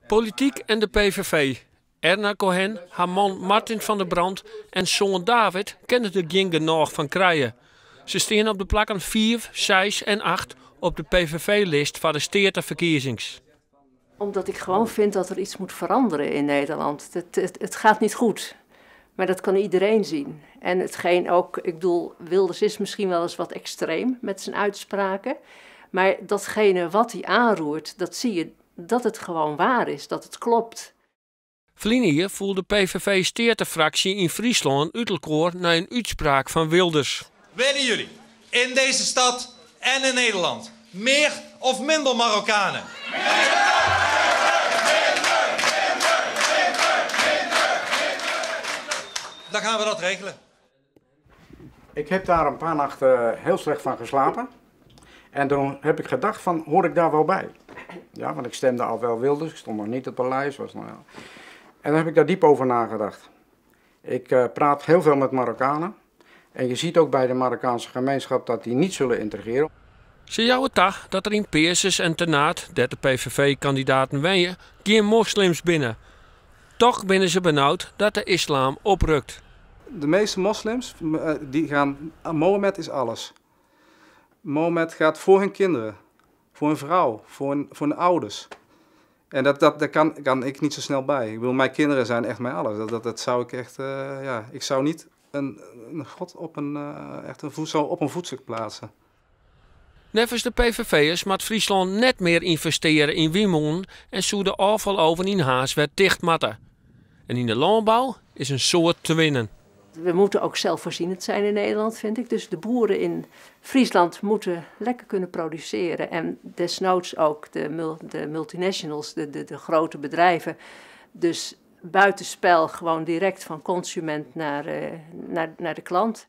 Polityk en de PVV. Erna Cohen, har man Martin van der Brand en soan David kinne der gjin genôch fan krije. Se steane op de plakken 5, 6 en 8 op de PVV-list foar de steateferkiezings. Omdat ik gewoon vind dat er iets moet veranderen in Nederland. Het gaat niet goed. Maar dat kan iedereen zien. En hetgeen ook, ik bedoel, Wilders is misschien wel eens wat extreem met zijn uitspraken. Maar datgene wat hij aanroert, dat zie je dat het gewoon waar is, dat het klopt. Ferline jier foel de PVV-steatefraksje yn Fryslân út elkoar nei in útspraak fan Wilders. Willen jullie in deze stad en in Nederland meer of minder Marokkanen? Dan gaan we dat regelen. Ik heb daar een paar nachten heel slecht van geslapen. En toen heb ik gedacht van, hoor ik daar wel bij? Ja, want ik stemde al wel Wilders, ik stond nog niet op de lijst. Was nog... En dan heb ik daar diep over nagedacht. Ik praat heel veel met Marokkanen. En je ziet ook bij de Marokkaanse gemeenschap dat die niet zullen integreren. Se jouwe ta dat der yn Peazens en Ternaard, dêr't de PVV-kandidaten wenje, gjin moslims binne. Toch binne se benaud dat de islam oprukt. De meeste moslims, die gaan, Mohammed is alles. Mohammed gaat voor hun kinderen, voor hun vrouw, voor hun ouders. En daar kan ik niet zo snel bij. Mijn kinderen zijn echt mijn alles. Dat zou ik echt, ja, ik zou niet een god op een, echt een voedsel, op een voetstuk plaatsen. Neffens de PVV'ers moat Fryslân net mear ynvestearje yn wynmûnen en soe de ôffaloven yn Harns wer ticht moatte. En yn de lânbou is in soad te winnen. We moeten ook zelfvoorzienend zijn in Nederland, vind ik. Dus de boeren in Friesland moeten lekker kunnen produceren. En desnoods ook de multinationals, de grote bedrijven. Dus buitenspel gewoon direct van consument naar de klant.